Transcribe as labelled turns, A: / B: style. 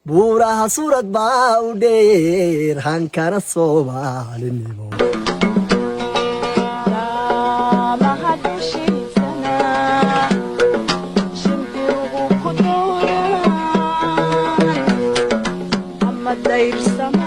A: Buuraha suurad baa u dheer hankana Soomaalinimo.
B: Raamaha dushiisana shimbiruhu ku duulaan ama dayrsamada.